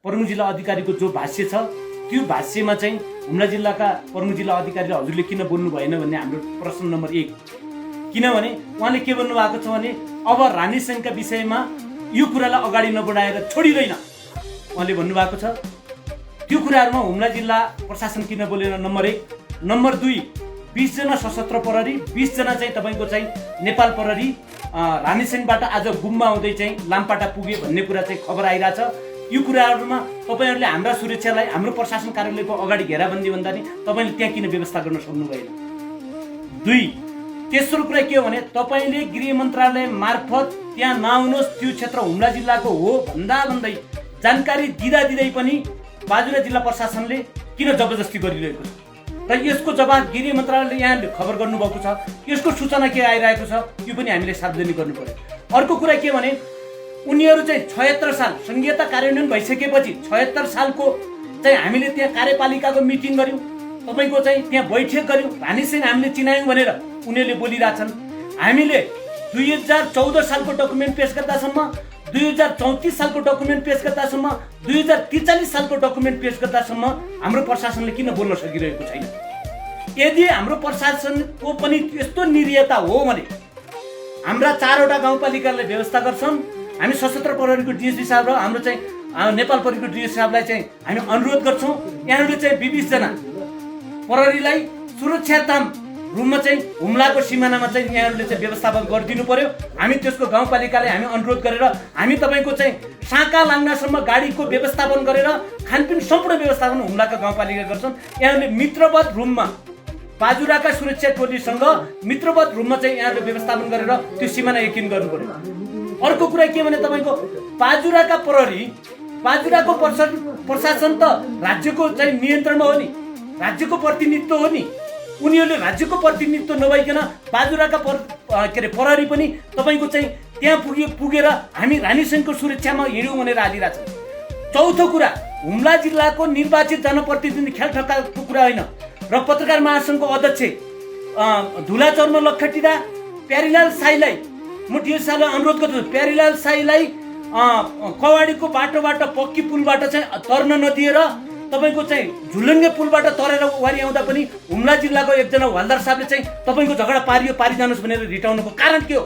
प्रमुख जिल्ला अधिकारीको जो भाष्य छ त्यो भाष्यमा चाहिँ हुम्ला जिल्लाका प्रमुख जिल्ला अधिकारीले हजुरले किन बोल्नु भएन भन्ने हाम्रो प्रश्न नम्बर 1। किनभने उहाँले के भन्नु भएको छ भने अब रानीसेनका विषयमा यो कुरालाई अगाडि नबढाएर छोडिदैन उहाँले भन्नुभएको छ। त्यो कुराहरूमा हुम्ला जिल्ला प्रशासन किन बोलेन नम्बर 1। नम्बर 2, 20 जना सशस्त्र प्रहरी, 20 जना चाहिँ तपाईँको चाहिँ नेपाल प्रहरी रानीसेनबाट आज गुम्बा आउँदै चाहिँ लामपाटा पुगे भन्ने कुरा चाहिँ खबर आइरहेछ। यो कुराहरूमा तपाईँहरूले हाम्रा सुरक्षालाई हाम्रो प्रशासन कार्यालयको अगाडि घेराबन्दी भन्दा नि तपाईँले त्यहाँ किन व्यवस्था गर्न सक्नु भएन। 2, तेस्रो कुरा के हो भने तपाईँले गृह मन्त्रालय मार्फत त्यहाँ नआउनुहोस् त्यो क्षेत्र हुम्ला जिल्लाको हो भन्दै जानकारी दिँदै पनि बाजुरा जिल्ला प्रशासनले किन जबरजस्ती गरिरहेको छ र यसको जवाब गृह मन्त्रालयले यहाँले खबर गर्नुभएको छ। यसको सूचना के आइरहेको छ त्यो पनि हामीले सार्वजनिक गर्नु पर्यो। अर्को कुरा के भने उनीहरू चाहिँ 76 साल संहिता कार्यान्वयन भइसकेपछि 76 सालको चाहिँ हामीले त्यहाँ कार्यपालिकाको मिटिङ गऱ्यौँ, तपाईँको चाहिँ त्यहाँ बैठक गऱ्यौँ, रानीसेन हामीले चिनायौँ भनेर उनीहरूले बोलिरहेछन्। हामीले 2014 सालको डकुमेन्ट पेश गर्दासम्म, 2034 सालको डकुमेन्ट पेश गर्दासम्म, 2043 सालको डकुमेन्ट पेश गर्दासम्म हाम्रो प्रशासनले किन बोल्न सकिरहेको छैन। यदि हाम्रो प्रशासनको पनि यस्तो निरीयता हो भने हाम्रा 4वटा गाउँपालिकाले व्यवस्था गर्छन्। हामी सशस्त्र प्रहरीको डिएसपी साहब र हाम्रो चाहिँ नेपाल प्रहरीको डिएसपी साहबलाई चाहिँ हामी अनुरोध गर्छौँ यहाँहरूले चाहिँ 20 जना प्रहरीलाई सुरक्षात्मक रूपमा चाहिँ हुम्लाको सिमानामा चाहिँ यहाँहरूले चाहिँ व्यवस्थापन गरिदिनु पर्यो। हामी त्यसको गाउँपालिकालाई हामी अनुरोध गरेर हामी तपाईँको चाहिँ साका लाङ्नासम्म गाडीको व्यवस्थापन गरेर खानपिन सम्पूर्ण व्यवस्थापन हुम्लाका गाउँपालिका गर्छन्। यहाँहरूले मित्रवत रूपमा बाजुराका सुरक्षा टोलीसँग मित्रवत रूपमा चाहिँ यहाँहरूले व्यवस्थापन गरेर त्यो सिमाना यकिन गर्नु पर्यो। अर्को कुरा के भने तपाईँको बाजुराका प्रहरी, बाजुराको प्रशासन त राज्यको चाहिँ नियन्त्रणमा हो नि, राज्यको प्रतिनिधित्व हो नि। उनीहरूले राज्यको प्रतिनिधित्व नभइकन बाजुराका प्रहरी पनि तपाईँको चाहिँ त्यहाँ पुगेर हामी रानीसेनको सुरक्षामा हिँड्यौँ भनेर हालिरहेछन्। चौथो कुरा, हुम्ला जिल्लाको निर्वाचित जनप्रतिनिधि खेलठक्काको कुरा होइन र पत्रकार महासङ्घको अध्यक्ष धुलाचौरमा लखटिरा प्यारीलाल साईलाई म डिएसआरलाई अनुरोध गर्छु, प्यारीलाल साईलाई कवाडीको बाटोबाट पक्की पुलबाट चाहिँ तर्न नदिएर तपाईँको चाहिँ झुलुङ्गे पुलबाट तरेर वारी आउँदा पनि हुम्ला जिल्लाको एकजना हवालदार साहबले चाहिँ तपाईँको झगडा पारिजानुहोस् भनेर रिटाउनुको कारण के हो?